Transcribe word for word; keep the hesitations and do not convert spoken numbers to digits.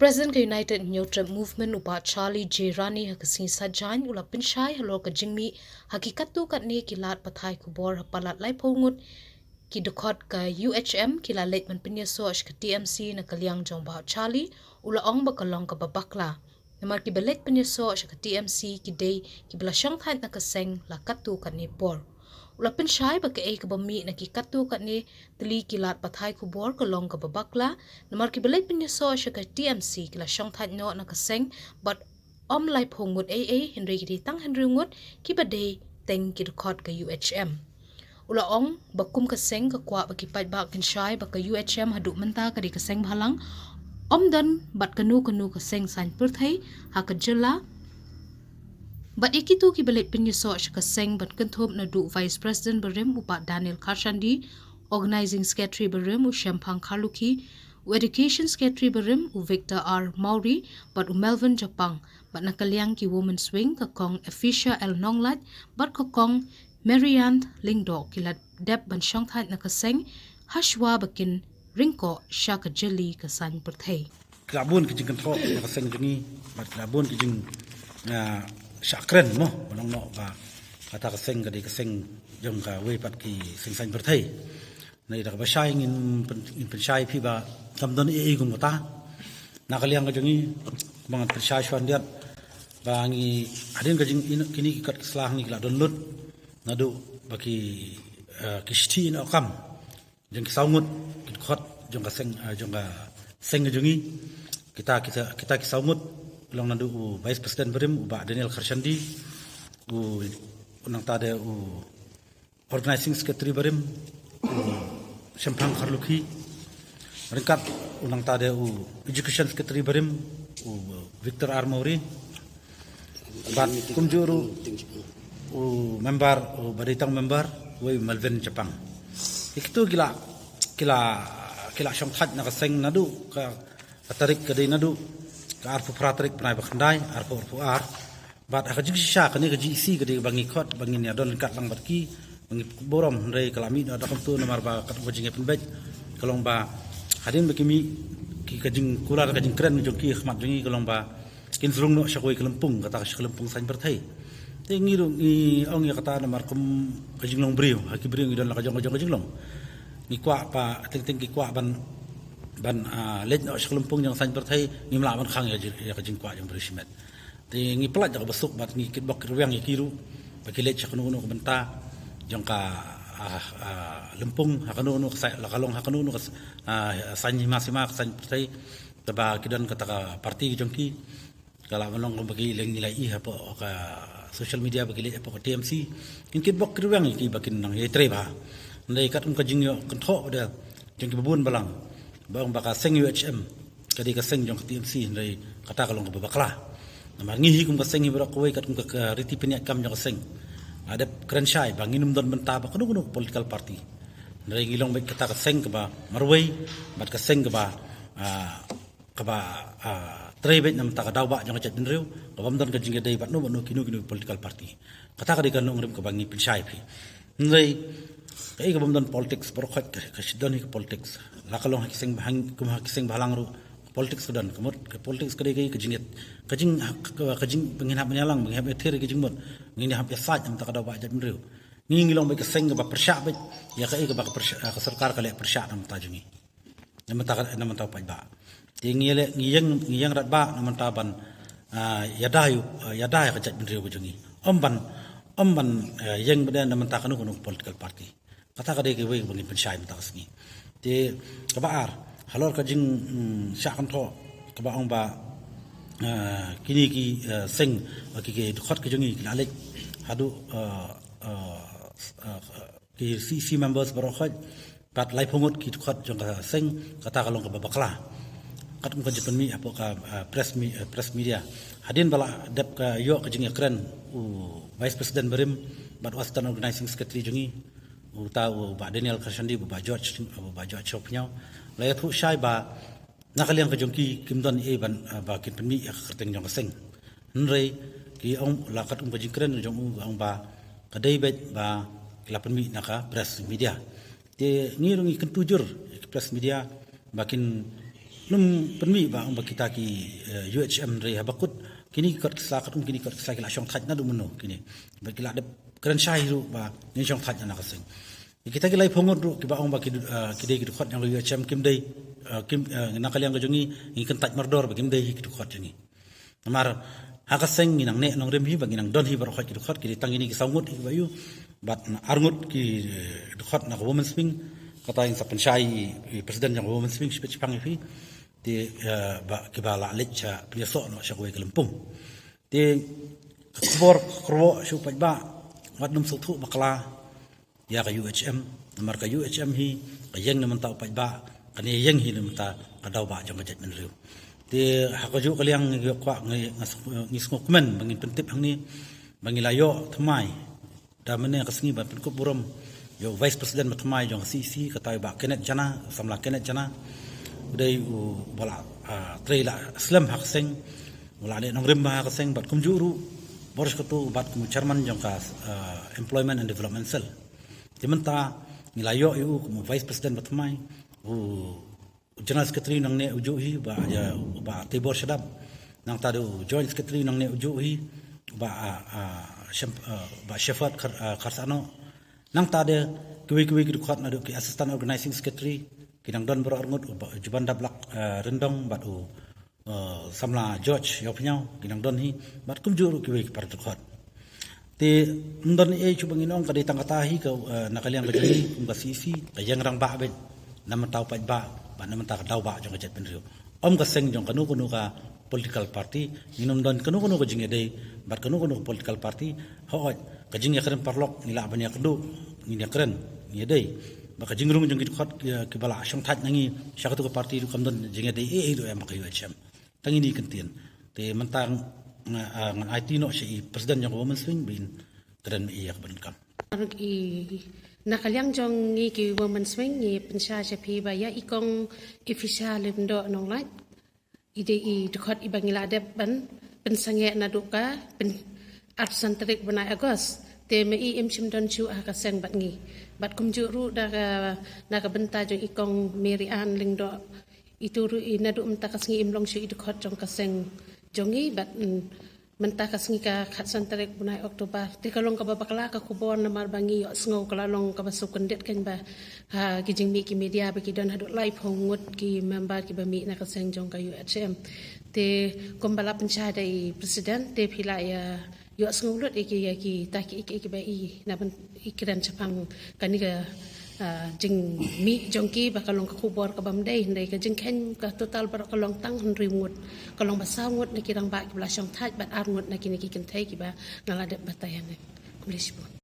President ka United Hynñiewtrep Movement u Bah Charlie J Rani ha ka sngi Saitjaiñ u la pynshai halor ka jingmih ha ki katto katne ki lad pathai khubor ha palat laiphew ngut ki dkhot ka U H M ki la leit ban pynïasoh sha ka T M C na ka liang jong Bah Charlie, u la ong ba ka long kaba bakla. Namar kiba leit pynïasoh sha ka T M C ki dei kiba la shongthait na ka seng la katto katne por. U la pynshai ba kaei kaba mih na ki katto katne tylli ki lad pathai khubor ka long kaba bakla, namar kiba leit pynïasoh sha ka T M C ki la shongthait noh na ka seng bad ym laiphew ngut ei ei, hynrei ki dei tang hynriew ngut kiba dei teng ki dkhot ka U H M. U la ong ba kum ka seng ka kwah ba ki paidbah kin shai ba ka U H M haduh mynta ka dei ka seng bhalang, ym don bad kano kano ka seng saiñ pyrthei ha ka jylla. Bad ïa kito kiba leit pynïasoh sha ka seng ban kynthup naduh Vice President barim u Bah Daniel Kharshandi, Organizing Secretary barim u Shemphang Kharlukhi, u Education Secretary barim u Victor R Mawrie bad u Melvin Japang, bad na ka liang ki Women's Wing ka Kong Ephesia L Nonglait bad ka Kong Marianne Lyngdoh ki la dep ban shongthait na ka seng hashwa ba kin ryngkoh sha ka jylli ka saiñ pyrthei. Ki la bun ki jingkynthoh na ka seng jong ngi bad ki la bun ki jing, ah, shah kren mo ba long noh ba kata ka seng ka dei ka seng jong kawei pat ki seng saiñ pyrthei. Nai da kaba shai ngin pyn-, ngin pynshai phi ba kam don ei ei kum kata. Na ka liang ka jong ngi ba ngan pynshai shwa ndiat ba ngi hadien ka jing in-, kine ki kot ki sla ngi ki la don lut naduh ba ki, eh, ki shithi ïehnoh kam jong ki saw ngut ki dkhot jong ka seng, eh, jong ka seng ka jong ngi. Kita, kita, kita ki saw ngut long naduh u Vice President barim u Bah Daniel Kharshandi, u nangta de u Organizing Secretary barim u Shemphang Kharlukhi, ryngkat u nangta de u Education Secretary barim u Victor R Mawrie, bad kumjuh ruh u member, u ba dei tang member, wei u Melvin Japang. Ïa kito ki la, ki la, ki la shongthait na ka seng naduh ka, ka tarik ka dei naduh ka arphew phra tarik bnai ba khyndai, arphew arphew ar. Bad ha ka jingshisha kane ka jingïasih ka dei ba ngi khot ba ngin ïa don ryngkat lang bad ki, ba ngi burom, hynrei ka la mih noh da kumto namar ba katkum ka jingïapynbeit ka long ba hadien ba ki mih ki, ka jingkular ka jingkren jong ki ha khmat jong ngi ka long ba kin sa rung noh sha kawei ka lympung, kata ka sha ka lympung saiñ pyrthei. Te ngi ruh ngi ong ïa kata namar kum ka jinglong briew, ha ki briew ngi don la ka jong ka jong ka jinglong. Ngi kwah ba teng teng ki kwah ban, ban, ah, leit noh sha ka lympung jong ka saiñ pyrthei, ngim lah ban khang ïa ka jing, ïa ka jingkwah jong briew shimet. Te ngi pynlait da kaba suk bad ngi kitbok kitrwiang ïa ki ruh ba ki leit sha kano kano ka bynta jong ka, ah, ah, lympung, ha kano kano ka saiñ, la ka long ha kano kano ka s-, ah, saiñ hima sima, ka saiñ pyrthei, kaba ki don kata ka party ka jong ki. Ka la ban long kumba ki leng ngi la ïohi hapoh ka social media ba ki leit hapoh ka T M C. Ngin kitbok kitrwiang ïa ki ba kin nang ïatrei bha. Hynrei katkum ka jingïoh kynthoh ba da jong kiba bun balang ba ong ba ka seng U H M ka dei ka seng jong ka T M C, hynrei kata ka long kaba bakla. Namar ngi hi kum ka seng hi baroh kawei katkum ka, ka riti pynïaid kam jong ka seng la dep kren shai ba ngin ym don bynta bad kano kano ka political party. Hynrei ngi long beit kata ka seng kaba marwei bad ka seng kaba, ah, kaba, ah, trei beit na bynta ka daw bah jong ka jaitbynriew, kaba ym don ka jingïadei bad no bad no kino kino political party. Kata ka dei ka nongrim kaba ngi pynshai phi. Hynrei kaei kaba ym don politics, baroh khoit ka, ka sdang hi ka politics. La ka long ha ki seng bhalang, kum ha ki seng bhalang ruh, politics ka don, ka mut ka politics ka dei ka, ka jingïeit, ka jing, ka, ka jing ba ngin hap ban ïalang, ba ngin hap ban ïathir ïa ka jingmut, ngin hap ïasaid na bynta ka daw bah jaitbynriew. Ngi ngi long beit ka seng kaba pyrshah beit ïa kaei kaba ka pyrshah, ka sorkar ka leh pyrshah na bynta jong ngi. Na bynta ka, na bynta u paidbah. Te ngi leh, ngi ïeng, ngi ïeng radbah na bynta ban, ah, ïada ïa u, ah, ïada ïa ka jaitbynriew ka jong ngi. Ym ban, ym ban, eh, ïeng beit na bynta kano kano political party. Kata ka dei kawei kaba ngin pynshai mynta ka sngi. Te kaba ar, halor ka jing, mm, shah kynthoh kaba ong ba, eh, kine ki, eh, seng, eh, ki, ki dkhot ki jong ngi ki la leit haduh, eh, eh, eh, ki C E C members baroh khoit, bad laiphew ngut ki dkhot jong ka seng, kata ka long kaba bakla. Katkum ka jingpynmih hapoh ka, eh, press mi-, eh, press media. Hadien ba la dep ka ïoh ka jingïakren u Vice President barim bad u Assistant Organizing Secretary jong ngi, uta u Bah Daniel Kharshandi, u Bah George, u Bah George Shawphniaw, la ïathuh shai ba na ka liang ka jong ki kim don ei ban, ah, ba kin pynmih ïa ka kyrteng jong ka seng. Hynrei ki ong la katkum ka jingkren jong u ka ong ba ka dei beit ba ki la pynmih na ka press media. Te ngi ruh ngi kyntu jur ïa ki press media ba kin Num pynmih ba ong ba kita ki, eh, U H M re haba kut kini ki kot ki sa, kat ong kini kot ki sa ki la shong thait naduh mynno kini. Ba ki la dep kren shai ruh ba ngin shong thait na ka seng. Kita ki laiphew ngut ruh kiba ong ba ki, eh, ki dei ki dkhot jong U H M kim dei, eh, kim, eh, na ka liang ka jong ngi ngi kyntait mardor ba kim dei ki dkhot jong ngi. Namar ha ka seng ngi nang neh nongrim hi ba ngi nang don hi baroh ki dkhot, ki dei tang kini ki saw ngut hi ba ïoh. Bad na ar ngut ki, eh, dkhot na ka Women's Wing, kata ngin sa pynshai i president jong ka Women's Wing shipit shipang ïa phi. Te, eh, ba kiba la leit sha pynïasoh noh sha kawei ka lympung. Te ka khubor ka khubor shu paidbah, wat nym sngewthuh bakla ïa ka U H M, namar ka U H M hi ka ïeng na mynta u paidbah, kane ïeng hi na mynta ka daw bah jong ka jaitbynriew. Te ha ka juh ka liang ngi kwah ngi, ngi sngewkmen ba ngin pyntip hangne ba ngi la ïoh thymmai da mynne ka sngi ban pynkup burom ïa u Vice President ba thymmai jong ka C E C, kata u Bah Kenneth Jana, u samla Kenneth Jana. U dei uba la, ah, trei la slem ha ka seng, u la neh nongrim bha ha ka seng, bad kumjuh ruh bor sha katu bad kum u chairman jong ka, ah, Employment and Development Cell. Te mynta ngi la ïoh ïa u kum u Vice President ba thymmai, u General Secretary nang neh u juh hi, ba, ïa, ba Tibor Shadap. Nangta da u Joint Secretary nang neh u juh hi, ba, ah, ah, Shem-, ah, ba Shepherd Khar-, ah, Kharsano. Nangta da kiwei kiwei ki dkhot naduh ki Assistant Organizing Secretary, ki nang don baroh arngut, u ba Juban Daplak, ah, Ryndong, bad u, eh, samla George Ïawphniaw, ki nang don hi, bad kumjuh ruh kiwei ki para dkhot. Te ym don ei ei shuh ba ngin ong, ka dei tang kata hi ka, eh, na ka liang ka jong ngi kum ka C E C, ka ïeng rangbah beit na mynta u paidbah bad na mynta ka daw bah jong ka jaitbynriew. Ym ka seng jong kano kano ka political party, ngin ym don kano kano ka jingïadei bad kano kano ka political party. Hooid, ka jingïakren paralok ngi lah ban ïakynduh, ngin ïakren, ngin ïadei. Bad ka jingrung jong ki dkhot ki, kiba la shong thait na ngi sha katu ka party ruh kam don jingïadei ei ei ruh ïa ka U H M. Tang ine i kyntien. Te mynta nga, ah, ngan aiti noh sha i president jong ka Women's Wing ba in kren ïa kaba donkam. I, na ka liang jong ngi ki Women's Wing ngi pynshai sha phi ba ïa i kong Ephesia Lyngdoh Nonglait, i dei i dkhot iba ngi la dep ban pynsangeh naduh ka pyn-, arphew san tarik bnai August. Te ma i im shym don shuh ha ka seng bad ngi. Bad kumjuh ruh da ka, na ka bynta jong i kong Mary Ann Lyngdoh, itu ruh i naduh mynta ka sngi im long shuh i dkhot jong ka seng jong ngi bad, mm, mynta ka sngi ka khatsan tarik bnai October. Te ka long kaba bakla ka khubor namar ba ngi ïohsngew ka la long kaba sngewkyndit kan ba ha ki jingmih ki media ba ki don haduh laiphew ngut ki member kiba mih na ka seng jong ka U H M. Te kumba la pynshai da i president te phi la ïa ïohsngew lut ïa ki, ïa kita ki, ki, kiba i na ban i kren shaphang kane ka, ah, jingmih jong ki ba ka long ka khubor kaba ym dei, hynrei ka jingkheiñ ka total baroh ka long tang hynriew ngut, ka long ba saw ngut na ki rangbah kiba la shong thait bad ar ngut na kine ki kynthei kiba nga la dep batai hangne. Khublei shibun.